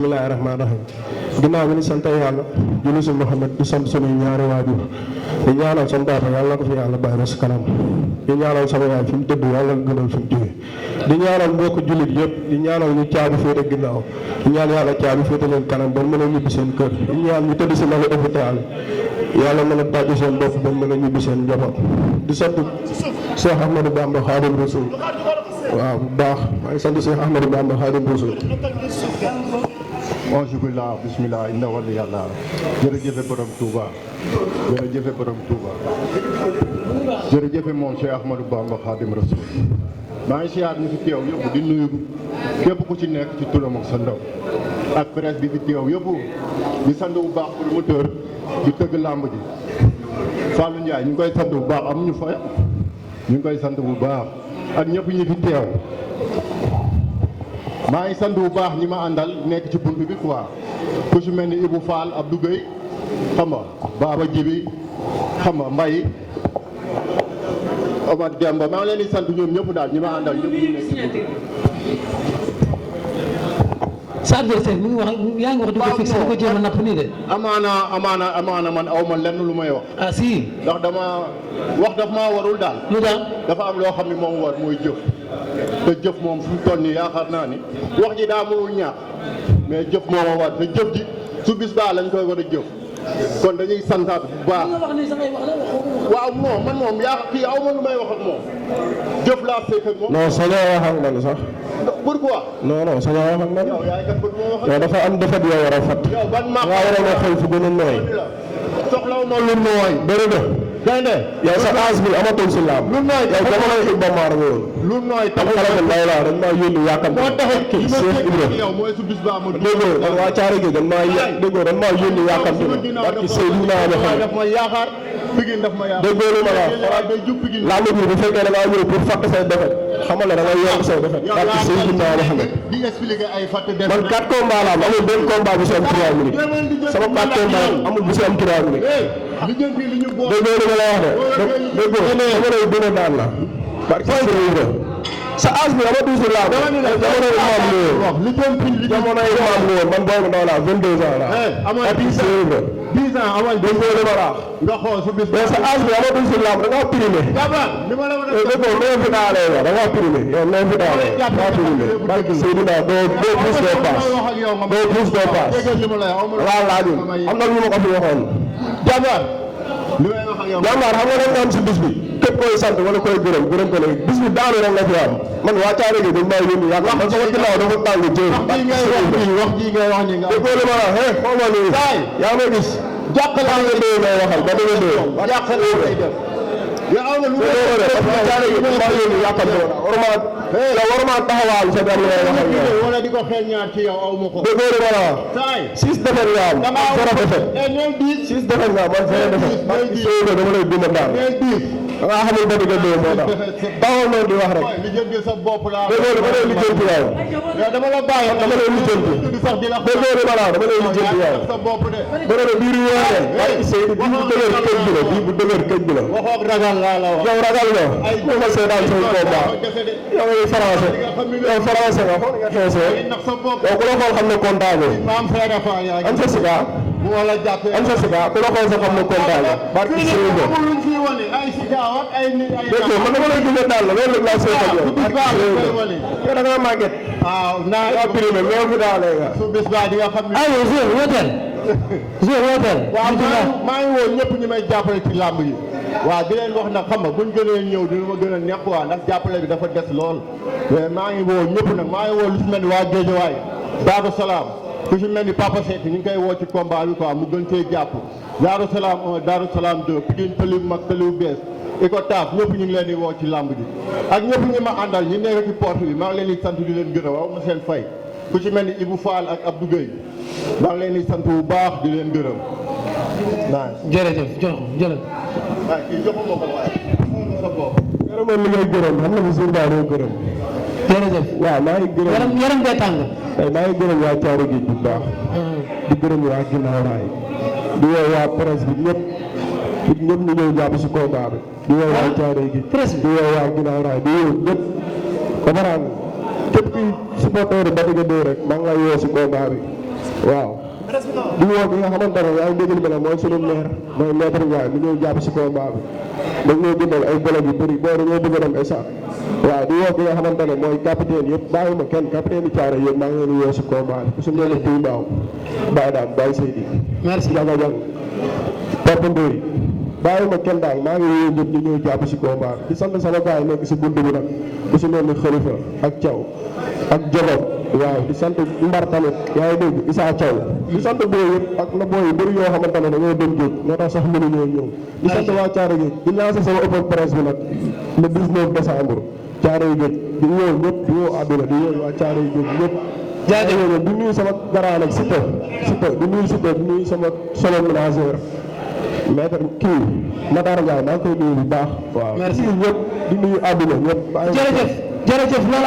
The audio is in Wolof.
bismillaahi rahmaani rahiim ginnaaw bi ñu sant yàlla julli si Muhammad di sant suñuy ñaari waajur di ñaanal sama papa yàlla na ko fi yàlla bàyyi ba si kanam di ñaanal sama yaay fi mu tëdd yàlla na gënal fi mu jógee di ñaanal mbokk jullit yëpp di ñaanal ñu caabi féete ginnaaw di ñaan yàlla caabi féete leen kanam ba mën a ñibbi seen kër di ñaan ñu tëdd si lalu hôpital yàlla mën a tàggu seen bopp ba mën a ñibbi seen njaboot di sant Cheikh Ahmadou Bamba Khadim Rasoul waaw bu baax maa ngi sant Cheikh Ahmadou Bamba Khadim Rasoul. Alhamdulillah bismillah inna wali yàlla jërëjëfe borom Touba jërëjëfe borom Touba jërëjëfe moom Cheikh Ahmadou Bamba Khadim Rasoul maa ngi siyaar ñu fi teew yëpp di nuyu képp ku ci nekk ci turam ak sa ndaw ak presse bi fi teew yëpp di sant bu baax promoteur di tëgg làmb ji Fallou Ndiaye ñu ngi koy sant bu baax am ñu fa ñu ngi koy sant bu baax ak ñëpp ñi fi teew maa ngi sant bu baax ñi ma àndal nekk ci bunt bi quoi ku ci mel ni Ibou Fall Abdou Gueye xam nga Baba Jibi xam nga Mbaye Omar Demba maa ngi leen di sant ñoom ñëpp daal ñi ma àndal ñëpp ñu nekk ci bunt bi. sa adversaire mi ngi wax yaa ngi wax di ko fixé di ko jéem a napp nii de. amaana man aw ma lenn lu may wax. ah si. ndax dama wax daf maa warul daal. lu daal dafa am loo xam ne moom war mooy jëf. te jëf moom fu mu toll nii yaakaar naa ni wax ji daa mënul ñaax mais jëf moo ma war te jëf ji su bis baa lañ koy war a jëf kon dañuy santaat bu baax. waaw non man moom yaa kii aw ma lu may wax ak moom jëf laa fekk ak moom. non sañoo wax ak man sax. pourquoi. non sañoo wax ak man. yow yaay kat bëgg moo wax. yow dafa am defet yoo war a fat. yow ban maa nga war a xool fu gën a nooy. soxlaw ma lu nooy. bëri na. gaynde yow sa âge bi amatul si laam. lu nooy yow jamono yi Iba Mar nga woon. lu nooy taxul xale bi ndaw laa dañ maa yónni yaakaar. moo taxit kii Cheikh Ibrahima. yow mooy su bis baa ma déggoo man waa Thiaré gi dañ maa déggoo dañ maa yónni yaakaar bi barki Seydina Muhammad daf ma yaakaar Pikine daf ma yaakaar déggoo lu ma la làmb bi bu fekkee da ngaa ñëw pour fàtte say defet xamal la da ngay yokk say defet barki Seydina Muhammad di expliquer ay fàtte defet man 4 combats la am amul benn combat bu si am 3 minutes sama 4 combats amul bu si am 3 minutes déggoo lu ma la wax de déggoo dama lay dina daan la barki Seydina sa âge bi dama toujours laa jamono yi maam la woon jamono yi maam la woon man boobu ndaw laa 22 ans laa amal 10 ans amal déggoo li ma la nga xool su bis mais sa âge bi dama toujours laa da ngaa primé déggoo noo fi daalee la da ngaa primé yow noo fi daalee da ngaa primé barki Seydina doo pousse doo passe doo pousse doo passe waaw laajul am na lu ma ko fi waxoon jabar jàmbaar xam nga dañ nga am si bis bi képp koy sant wala koy gërëm ko ne bis bi daanu rek nga fi am man waa Thiaré gi dañ maa yónni yaakaar man sama ginnaaw dafa tàng jëf wax ji ngay wax ni nga déggoo li ma la wax xaw ma nii yaa ma gis jàqale nga dee ngay waxal ba dëgg dee jàqale ngay def yow am na lu Thiaré gi dañ maa yónni yaakaar waruma taxawaalu sa dem ngay waxal wala di ko xel ñaar ci yow aw ma ko déggoo li ma la wax 6 defet nga am 0 defet 6 defet nga am man 0 defet dama lay duma daan da ngaa xamul ba dëgg dee moo tax taxawal noonu di wax rek lijjanti sa bopp laa déggoo li ma lay lijjanti yow dama la bàyyi dama lay lijjanti déggoo li ma la dama lay lijjanti yow sa bopp de bëre na biir yoonee barki Seydou bii bu dëgër këj bi la bii bu dëgër këj bi la waxoog ragal laa la wax yow ragal nga ñu ma seetaan say combat yow ngay français yow français nga xool nga xeesee yow ku la xool xam ne kontaan am sa siga am sa siga ku la xool sa xam ne kontaan barki Seydou déggoo man dama lay dundee daal la loolu laa seet ak yow da ngaa màgget yaa primé mais fi daalee nga aywa Zour wooteel Zour wooteel. waaw maa ngi woo ñëpp ñi may jàppale ci làmb yi waaw di leen wax nag xam nga buñ gënee ñëw dina ma gën a neex waa ndax jàppale bi dafa des lool mais maa ngi woo ñëpp nag maa ngi woo lu si mel ni waa Géejawaay Daaru Salaam ku si mel ni Papa Seck ñu ngi koy woo ci combat bi quoi mu gën cee jàpp Daaru Salaam 1 Daaru Salaam 2 Pikine tali mag tali bu bees Icotaf ñëpp ñu ngi leen di woo ci làmb ji ak ñëpp ñi ma àndal ñi nekk ci porte bi maa ngi leen di sant di leen gërëm waaw ma seen fay ku ci mel ni Ibou Fall ak Abdou Gueye maa ngi leen di sant bu baax di leen gërëm jërëjëf jërëjëf. waaw kii joxuma ko waaye sa bopp. gërëmoon li ngay gërëm xam nga monsieur Ba doo gërëm. jërëjëf. waaw maa ngi gërëm yaram bee tàng. tey maa ngi gërëm waa Thiaré gi bu baax. di gërëm waa ginnaaw raay. di woo waa presse bi ñëpp ñu ñëw jàpp si combat bi. di woo waa Thiaré gi. presse bi di woo waa ginnaaw raay di woo ñëpp. comprendre képp kuy supporter ba dëgg dee rek maa ngi lay woo si combat bi. waaw di woo bi nga xamante ne yaa ngi dégg li ne mooy sunu maire mooy maître Ndiaye mi ñëw jàpp si combat bi dañ ñoo bindal ay bolog yu bëri boo dañoo bëgg a dem esa waaw di woo bi nga xamante ne mooy capitaine yëpp bàyyi ma kenn capitaine yi caare yëpp maa ngi leen di woo si combat bi ku si mel ne Touy Mbaaw Baye Dame Baye Seydi merci Jaga Jang Papa Ndoy bàyyi ma kenn daal maa ngi woo ñëpp ñu ñëw jàpp si combat bi di sant sama gars yi nekk si bunt bi nag ku si mel ni Khalifa ak Thiaw ak Jogob waaw di sant Mbar tamit yaa ngi dégg Issa Thiaw di sant booy yëpp ak na booy yu bëri yoo xamante ne dañoo dem géej moo tax sax mënuñoo ñëw di sant waa Thiaré Géej di lancé sama open presse bi nag le 19 décembre Thiaré Géej di woo ñëpp di woo àdduna di woo waa Thiaré Géej ñëpp jaajëf di nuyu sama garaan ak Siteu di nuyu Siteu di nuyu sama solo ménageur maître kii Matar Ndiaye maa ngi koy nuyu bu baax waaw merci ñëpp di nuyu àdduna ñëpp jërëjëf loolu